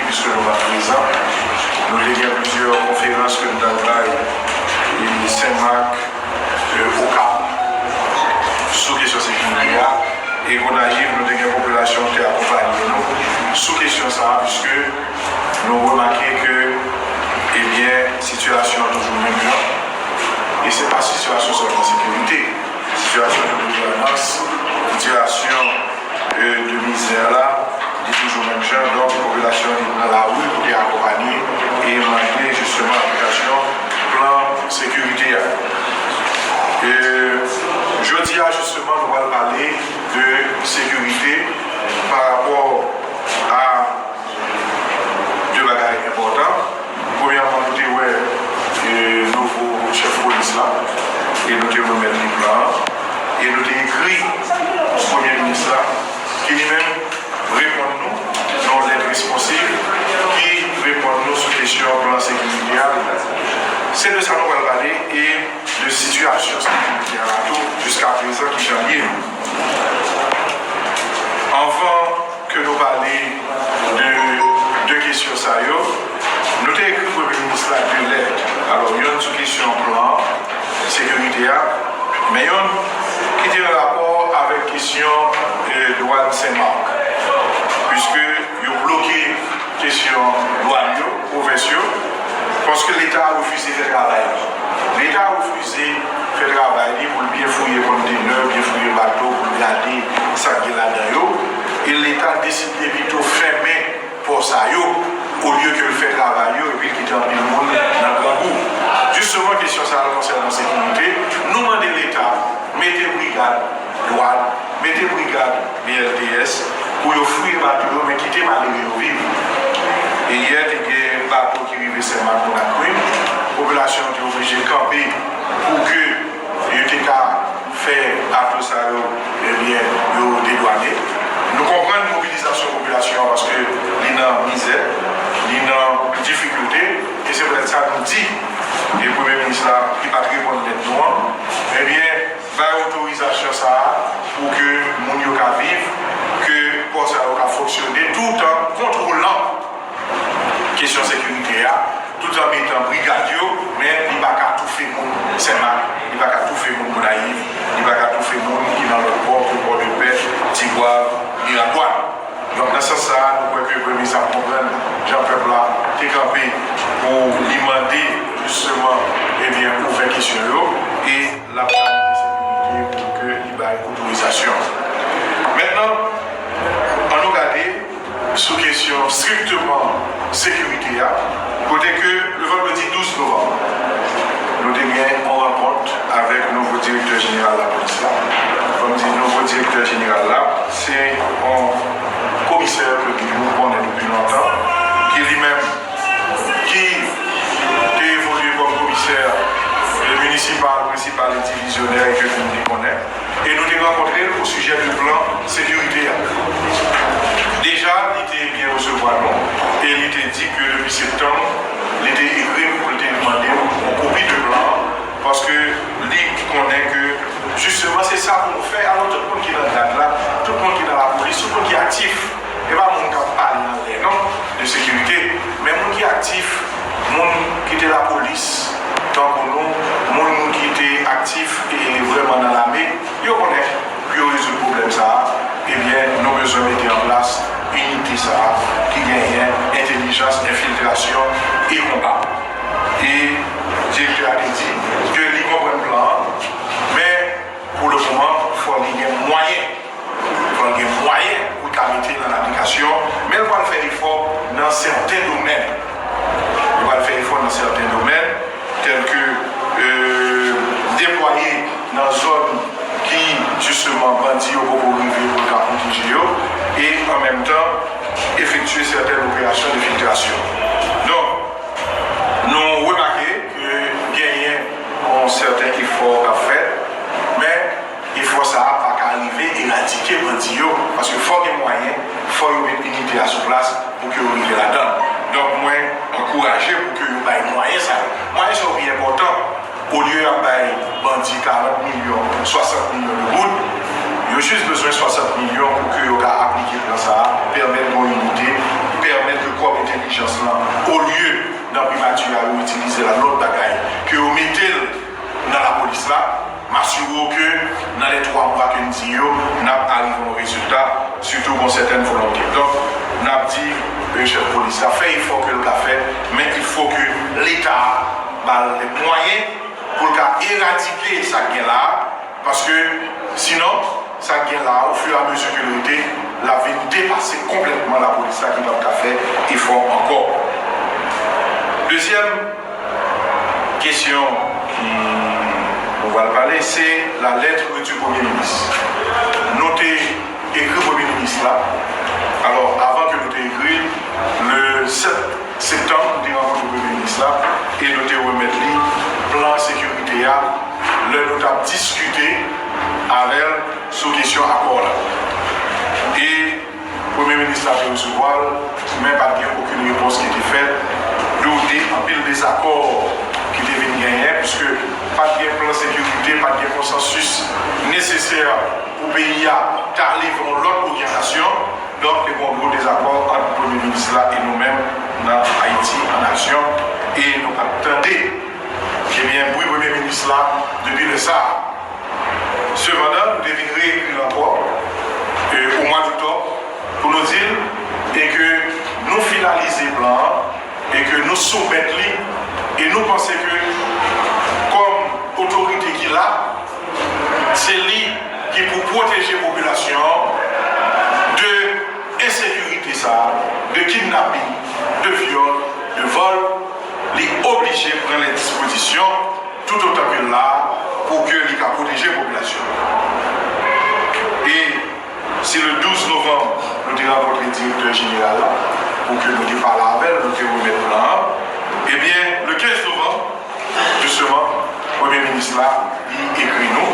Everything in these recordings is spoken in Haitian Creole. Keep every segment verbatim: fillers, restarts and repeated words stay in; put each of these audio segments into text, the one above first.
Piske nou pa t prezan, nou te gen plizyè konferans ke nou t al bay, e, Senmak, e, Okap, sou kesyon sekirite a. E Gonayiv, nou te gen popilasyon ki te akonpanye nou sou kesyon sa a, piske nou remake ke, ebyen, sitiyasyon an toujou menm jan. E se pa sitiyasyon sèlman sekirite. Sitiyasyon de gouvènans, sitiyasyon, e, de mizè la, li toujou menm jan. Donk, popilasyon an li pran lari pou te akonpanye e mande jisteman aplikasyon plan sekirite a. E, jodi a, jisteman, nou pral pale de sekirite pa rapò a de bagay enpòtan. Premyèman, nou te wè, e, nouvo chèf polis la, e nou te remèt li plan an, e nou te ekri Premye Minis la, ki li menm reponn nou nan yon lèt responsiv, ki reponn nou sou kesyon plan sekirite a. Se de sa nou pral pale, e de sitiyasyon sekirite a la tou, jiska prezan, ki jan l ye. Anvan ke nou pale de de kesyon sa yo, nou te ekri Premye Minis la de lèt. Alò, yonn sou kesyon plan sekirite a, men yonn ki te an rapò avèk kesyon, e, dwàn Senmak, piske yo bloke kesyon dwàn yo, pwovens yo, paske Leta a refize fè travay li. Leta a refize fè travay li pou l byen fouye kontènè, byen fouye bato, pou l gade sa k gen ladan yo. E Leta deside pito fèmen pò sa yo, olye ke l fè travay yo epi l kite anpil moun nan grangou. Jisteman, kesyon sa a konsènan sekirite, nou mande Leta mete brigad dwàn, mete brigad B L T S pou yo fouye bato yo, men kite malere yo viv. E yè, te gen bato ki rive Senmak Konakri, popilasyon an te oblije kanpe pou ke yo te ka fè bato sa yo, ebyen, yo dedwane. Nou konprann mobilizasyon popilasyon an paske li nan mizè, li nan difikilte, e se poutèt sa nou di, e Premye Minis la, ki pa t reponn lèt nou an, ebyen, bay otorizasyon sa a pou ke moun yo ka viv, ke pò sa yo ka fonksyone, tout an kontwolan kesyon sekirite a, tout an metan brigad yo, men li pa ka toufe moun Senmak, li pa ka toufe moun Gonayiv, li pa ka toufe moun ki nan lòt pò, kou Pòdepè, Tigwav, Miragwàn. Donk, nan sans sa a, nou kwè ke Premye Minis ap konprann jan pèp la te kanpe pou li mande, jisteman, ebyen, ouvè kesyon yo, e l ap challenge sekirite pou ke li bay otorizasyon. Mentnan, ann nou gade sou kesyon strikteman sekirite a, kote ke le vandredi douz novanm, nou te gen yon rankont avèk nouvo direktè jeneral lapolis la. Fò m di nouvo direktè jeneral la, se yon komisè ke nou konnen depi lontan, ki li menm, ki te evolye kòm komisè, e, minisipal, prensipal e divizyonè, e ke nou te konnen. E nou te rankontre l o sijè de plan sekirite a. Deja, li te byen resevwa nou, e li te di ke depi septanm, li te ekri m pou l te mande m yon kopi de plan an, paske li konnen ke, jisteman, se sa pou nou fè. Alò, tout moun ki nan gad la, tout moun ki nan lapolis, tout moun ki aktif, e pa moun k ap pale anlè, non, de sekirite, men moun ki aktif, moun ki te lapolis, tankou nou, moun ki te aktif e vrèman nan lame, yo konnen pou yo rezoud pwoblèm sa a, ebyen, nou bezwen mete an plas inite sa a ki genyen entèlijans, enfiltrasyon e konba. E direktè a te di ke li konprann plan an, men pou le moman, fò li gen mwayen. Fò l gen mwayen pou l ka mete l an aplikasyon, men l pral fè efò nan sèten domèn. Li pral fè efò nan sèten domèn, tèlke, e, deplwaye nan zòn ki, jisteman, bandi yo poko rive pou l ka pwoteje yo, e, an menm tan, efektye sèten operasyon de filtrasyon. Donk, nou remake ke genyen yon sèten efò k ap fèt, men efò sa a pa ka rive eradike bandi yo, paske fò gen mwayen, fò yo met inite a sou plas pou ke yo rive ladan l. Donk, mwen ankouraje pou ke yo bay mwayen sa yo. Mwayen sa yo pi enpòtan. Olye y ap bay bandi karant milyon, swasant milyon de goud, yo jis bezwen swasant milyon pou ke yo ka aplike plan sa a, pèmèt gen yon inite, pèmèt ke kòb sètèn volonte. Donk, n ap di, e, chèf polis la fè efò ke l ka fè, men il faut que Leta ba l lè mwayen pou l ka eradike sa k gen la a, paske sinon, sa k gen la a, au fur et à mesure ke l rete, l ap vin depase konplètman lapolis la ki p ap ka fè efò ankò. Dezyèm kesyon ki nou pral pale, se la lettre du Premier ministre. Nou te ekri Premye Minis la. Alò, avan ke nou te ekri l, le sèt septanm, nou te rankontre Premye Minis la e nou te remèt li plan sekirite a lè nou t ap diskite avè l sou kesyon akò la. E Premye Minis la te resevwa l, men pa t gen okenn repons ki te fèt. Donk, de, anpil dezakò ki te vin genyen, piske pa t gen plan sekirite, pa t gen konsansis nesesè pou peyi a t ale vè yon lòt oryantasyon. Donk, te gen yon gwo dezakò ant Premye Minis la e nou menm nan Ayiti an Aksyon, e nou pa t tande, ebyen, bri Premye Minis la depi lè sa a. Sepandan, nou te vin reekri l ankò, e, o mwa doktòb, pou nou di l, e ke nou finalize plan an, e ke nou soumèt li, e nou panse ke, kòm otorite ki la, se li ki pou pwoteje popilasyon an de ensekirite sa a, de kidnaping, de vyòl, de vòl, li oblije pran lè dispozisyon toutotan ke l la, pou ke li ka pwoteje popilasyon. E si le douz novanm, nou te rankontre direktè jeneral la, pou ke nou te pale avè l, nou te remèt plan an, ebyen, le kenz novanm, jisteman, Premye Minis la, li ekri nou.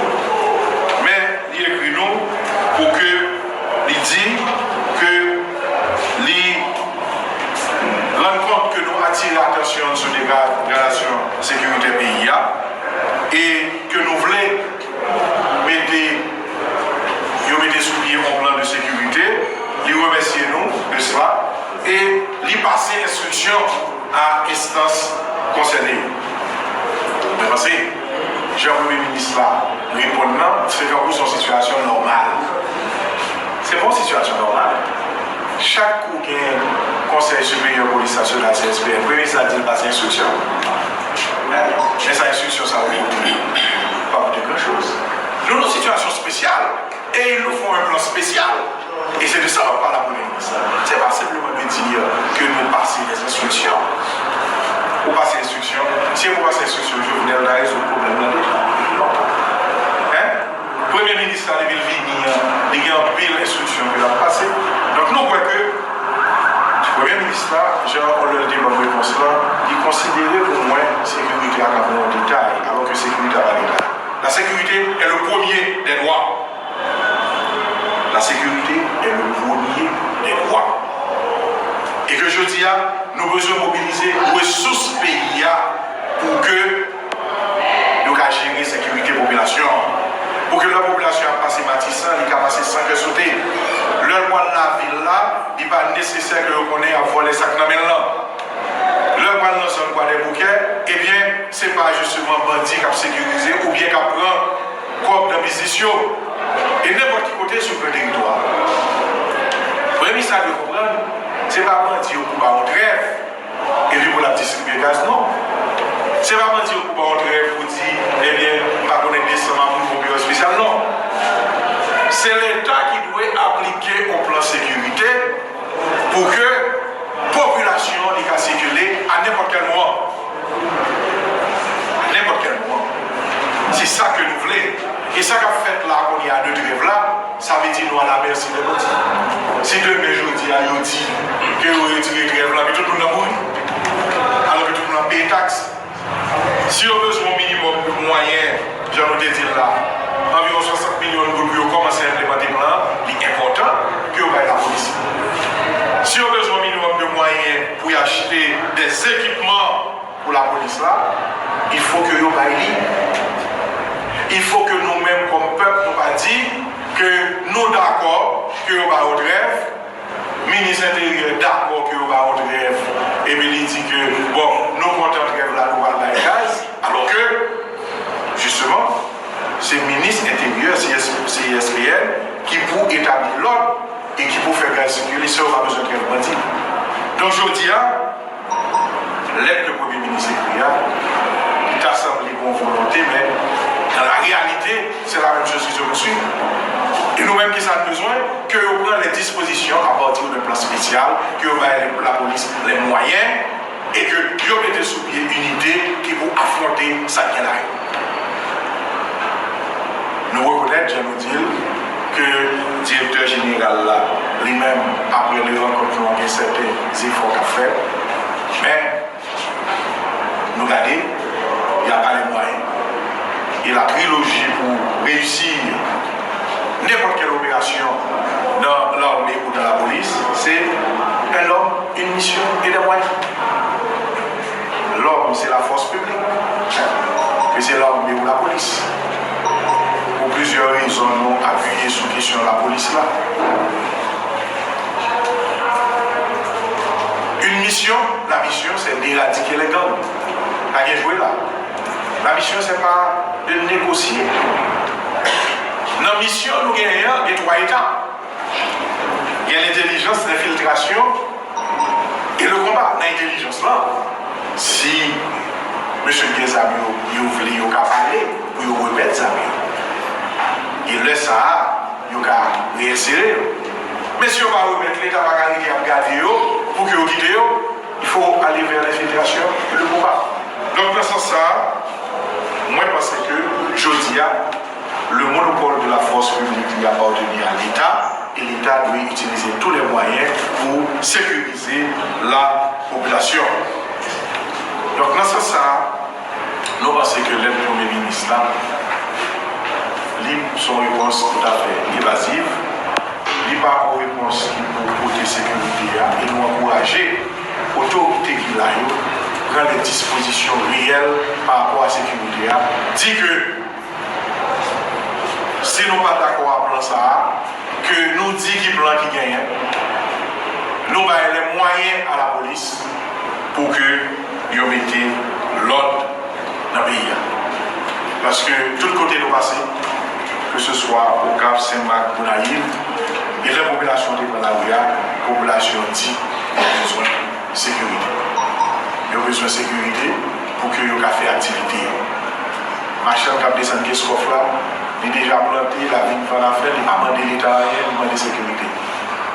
Men, li ekri nou pou ke li di ke li rann kont ke nou atire atansyon sou degradasyon sekiritè peyi a e ke nou vle mete, yo mete sou pye yon plan de sekirite. Li remèsye nou de sa e li pase enstriksyon a enstans konsène yo. Mwen panse, jan Premye Minis la reponn nan, se tankou se yon sitiyasyon nòmal. Se pa yon sitiyasyon nòmal. Chak kou gen Konsèy Siperyè Polis Nasyonal, C S P N, Premye Minis la di l pase enstriksyon. Men sa enstriksyon sa yo pote? Pa pote gran choz. Nou nan yon sitiyasyon espesyal. Et ils nous font un plan spécial. Et c'est de ça on parle à Premye Minis la. Se pa senpleman de dire que nou pase des instructions. Ou pase enstriksyon. Si e pou pase enstriksyon, Jovenel ta rezoud pwoblèm nan deja. Hein? Premye Minis la, depi l vini an, li gen anpil enstriksyon ke l ap pase. Donk, nou kwè ke Premye Minis la, jan lè l te ban m repons lan, li konsidere pou mwen sekirite a ka pou yon detay, alò ke sekirite a pa detay. La sécurité est le premier des droits. La sécurité est le premier des droits. E ke jodi a, nou bezwen mobilize resous peyi a pou ke yo ka jere sekirite popilasyon an. Pou ke lè popilasyon ap pase Matisan, li ka pase san kè sote. Lè l pral lavil la, li pa nesesè ke yo konnen y ap vòlè sa k nan men l lan. Lè l pral nan zòn Kwadèboukè, ebyen, se pa jisteman bandi k ap sekirize oubyen k ap pran kòb nan biznis yo. E nenpòt ki kote sou plen teritwa a. Premye minis la dwe konprann, se pa bandi yo pou ba yon trèv, epi pou l ap distribye gaz, non. Se pa bandi yo pou ba yon trèv pou di, ebyen, m pa konnen desanm apre yon peryòd espesyal, non. Se Leta ki dwe aplike yon plan sekirite pou ke popilasyon an li ka sikile a nenpòt kèl moman. A nenpòt kèl moman. Se sa ke nou vle. E sa k ap fèt la kounye a de trèv la, sa vle di nou alamèsi dè bandi. Si demen jodi a yo di ke yo retire trèv la, men tout moun nan mouri. Alò ke tout moun ap peye taks. Si yo bezwen yon minimòm de mwayen, jan nou te di l la, anviwon swasant milyon goud pou yo kòmanse enplimante plan an, li enpòtan ke yo bay lapolis li. Si yo bezwen yon minimòm de mwayen pou y achte dè ekipman pou lapolis la, il faut que yo bay li. Il faut que nou menm kòm pèp, nou pa di ke nou dakò ke yo ba yo trèv, Minis Enteryè dakò ke yo ba yo trèv, epi li di ke, bon, nou kontan trèv la, nou pral bay gaz, alò ke, jisteman, se Minis Enteryè, C S, C S P N, ki pou etabli lòd e ki pou fè Sikile, se yo pa bezwen trèv bandi. Donk, jodi a, lèt ke Premye Minis ekri a, li ta sanble gen yon volonte, men nan la reyalite, se la menm choz ki se pouswiv. E nou menm, kisa n bezwen? Ke yo pran les dispositions à partir d'un plan spécial, ke yo bay lapolis les moyens, e ke yo mete sou pye inite ki pou afwonte sa k gen la yo. Nou rekonèt, jan nou di l, ke direktè jeneral la, li menm, apre le rankont nou an, gen sèten efò k ap fèt. Men, nou gade, y a pa les moyens. E la triloji pou reyisi nenpòt kèl operasyon nan lame ou nan lapolis, se un homme, une mission et des moyens. Lòm, se lafòs piblik, ke se lame ou lapolis. Pou plizyè rezon, nou apiye sou kesyon lapolis la. Une mission, la mission, c'est d'éradiquer les gangs. Pa gen jwe la. La mission, c'est pas de négocier. Nan misyon nou genyen an, gen twa etap. Gen lentèlijans, lenfiltrasyon e le konba. Nan entèlijans lan, si mesye ki gen zam yo, yo vle, yo ka pale pou yo remèt zam yo. E lè sa a, yo ka reyensere yo. Men si yo pa remèt, Leta pa ka rete ap gade yo pou ke yo kite yo. Il faut aller vers l'infiltration et le combat. Donk, nan sans sa a, mwen panse ke jodi a, le monopole de la force publique li appartenir à l'État et l'État doit utiliser tous les moyens pour sécuriser la population. Donk, nan sans sa a, nou panse ke lèt Premye Minis la, li se yon repons toutafè evaziv, li pa yon repons ki pou pote sekirite a, e nou ankouraje otorite ki la yo pran de dispozisyon reyèl pa rapò a sekirite a. Di ke si nou pa dakò a plan sa a, ke nou di ki plan ki genyen, nou bay les moyens à la police pou ke yo mete lòd nan peyi a. Paske tout kote nou pase, ke se swa Okap, Senmak, Gonayiv, e lè popilasyon te pran lari a, popilasyon di yo bezwen sekirite. Yo bezwen sekirite pou ke yo ka fè aktivite yo. Machann k ap desann Kenskòf la, li deja plante, l a vin vann afè, li pa mande Leta anyen, li mande sekirite.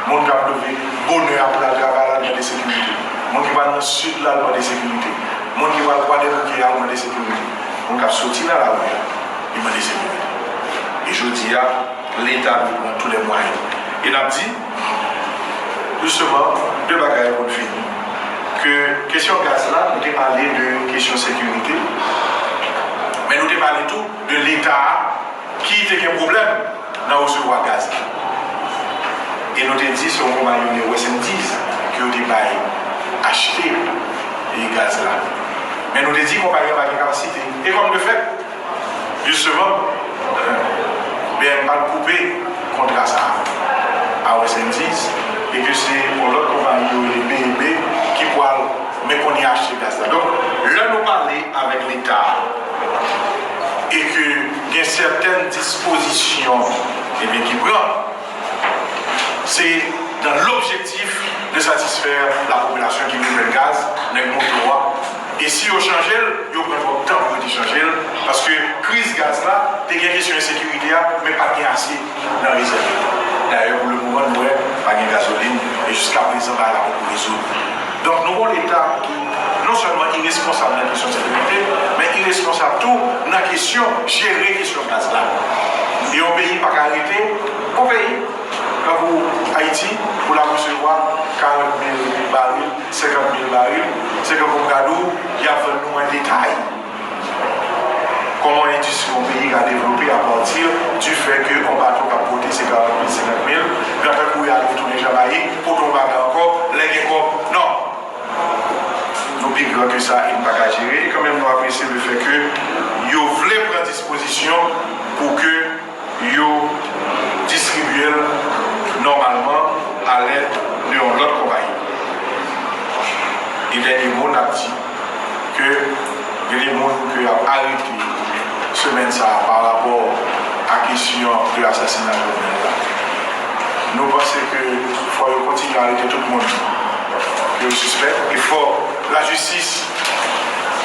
Moun k ap leve bonè a pou l al travay la, l mande sekirite. Moun ki pral nan sid la, l mande sekirite. Moun ki pral Kwadèbouke a, l mande sekirite. Moun k ap soti nan lari a, li mande sekirite. E jodi a, Leta dwe pran tou lè mwayen. E n ap di, jisteman, de bagay pou n fini, ke kesyon gaz la, nou te pale de kesyon sekirite, men nou te pale tou de Leta a ki te gen pwoblèm nan resevwa gaz la. E nou te di se yon konpayi yo rele West Indies ke yo te bay achte e gaz la. Men nou te di konpayi an pa gen kapasite. E kòm de fèt, jisteman, B M pa t koupe kontra sa a a West Indies e ke se yon lòt konpayi yo rele B M B ki pral men kounye a achte gaz la. Donk, lè nou pale avèk Leta a e ke gen sèten dispozisyon, ebyen, ki pran, se dans l'objectif de satisfaire la population ki bezwen gaz, nèg moto a. E si yo chanje l, yo pran twòp tan pou yo te chanje l, paske kriz gaz la, te gen kesyon ensekirite a, men pa t gen ase nan rezèv yo. Dayè, pou le moman, nou wè, pa gen gazolin, e jiska prezan, bagay la poko rezoud. Donk, nou gen yon Leta ki non sèlman iresponsab nan kesyon sekirite, men iresponsab tou nan kesyon jere kesyon gaz la. E yon peyi pa ka rete, yon peyi, tankou Ayiti, pou l ap resevwa karant mil baril, senkant mil baril, se tankou m ka di w, y ap vann nou an detay. Kòman endistri yon peyi ka devlope apati di fè ke yon bato k ap pote se karant mil, senkant mil, grantankou y ale tounen Jamayik, pote yon bagay ankò, lè gen kòb? Non. Nou pi gran ke sa e n pa ka jere. E kanmenm, nou apresye lefètke yo vle pran dispozisyon pou ke yo distribye l nòmalman alèd de yon lòt konpayi. E dènye mo n ap di ke gen de moun ke y ap arete semèn sa a pa rapò a kesyon de asasina Jovenel la. Nou panse ke fò yo kontinye arete tout moun ke yo sispèk, e fò lajistis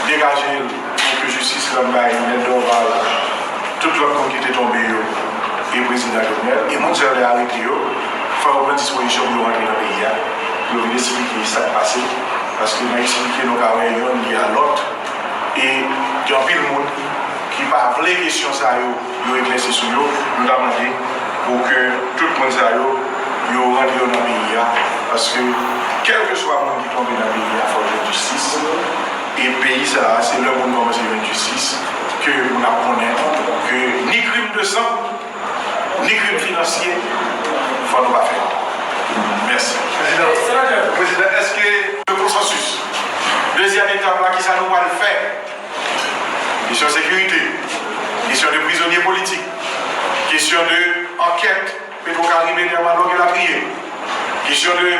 degaje l pou ke jistis rann bay Nèt Dorval, tout lòt moun ki te tonbe yo, e prezidan Jovenel, e moun sa yo lè arete yo, fò yo pran dispozisyon pou yo rantre nan peyi a, pou yo vin esplike sa k pase, paske nan esplike nou ka wè yonn lye a lòt, e gen anpil moun ki pa vle kesyon sa yo, yo eklèsi sou yo, nou ta mande pou ke tout moun sa yo, yo rantre yo nan peyi a, paske kèlkeswa moun ki tonbe nan peyi a, fò l jwenn jistis, e peyi sa a, se lè moun kòmanse jwenn jistis, ke moun ap konnen ke ni krim de san, ni krim finansye, fò nou pa fè. Mèsi. Prezidan, Prezidan, èske le konsansis, dezyèm etap la, kisa nou pral fè? Kesyon sekirite, kesyon de prizonye politik, kesyon de ankèt Petwokaribe, Tèmal Lòk elatriye, kesyon de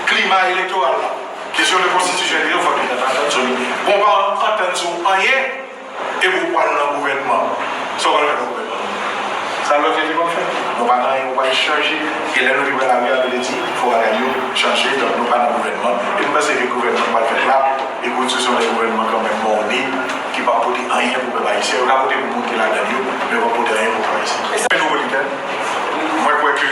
klima elektoral la, kesyon de konstitisyon, fò nou antann sou li. Bon, pa antann sou anyen, epi w pral nan gouvènman. Sa w pral fè nan gouvènman? Sa lòt yo te konn fè. Nou pa gen anyen pou pral chanje. E lè nou rive nan lari a, nou te di, fò bagay yo chanje, donk nou pa nan gouvènman. E m panse ke gouvènman pral fèt la, e konstriksyon de gouvènman kanmenm mòne, ki p ap pote anyen pou pèp ayisyen. Yo ka pote pou moun ki ladan yo, men yo p ap pote anyen pou pèp ayisyen. Metwopolitèn, mwen kwè ke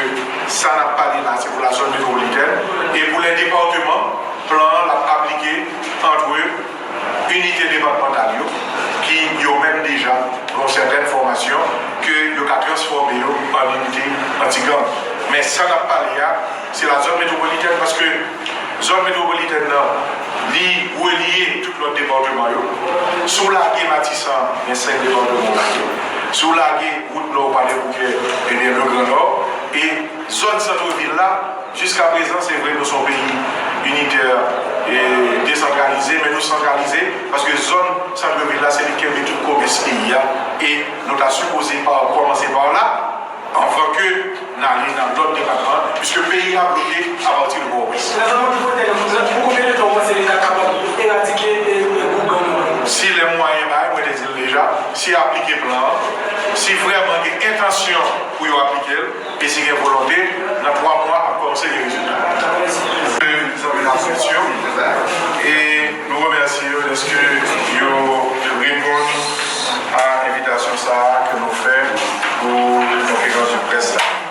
sa n ap pale la, se pou la zòn metwopolitèn. E pou lè depatman, plan an l ap aplike antre inite depatmantal yo, ki yo menm deja gen yon sètèn fòmasyon, ke yo ka transfòme yo an inite anti-gang. Men sa n ap pale a, se la zòn metwopolitèn, paske zòn metwopolitèn nan, li relye tout lòt depatman yo. Si w lage Matisan, gen senk depatman w lage. Si w lage wout nò Kwadèboukè, ebyen, le Gran Nò, e zòn santvil la, jiska prezan, se vre, nou se yon peyi initè e desantralize, men nou santralize, paske zòn santvil la, se li ki kenbe tout komès peyi a, e nou ta sipoze pa kòmanse pa la, anvan ke n ale nan lòt depatman, piske peyi a bloke apati de Pòtoprens. Nan zòn metwopolitèn, pou konbyen de tan w panse Leta kapab eradike, e, e, gwoup gang yo? Si lè mwayen bay, mwen te di l deja, si aplike plan an, si vrèman gen entansyon pou yo aplike l, e si gen volonte, nan twa mwa, ap kòmanse gen rezilta. Zanmi n ap swiv yo, e nou remèsye yo dèske yo reponn a envitasyon sa a ke nou fè pou konferans de près la.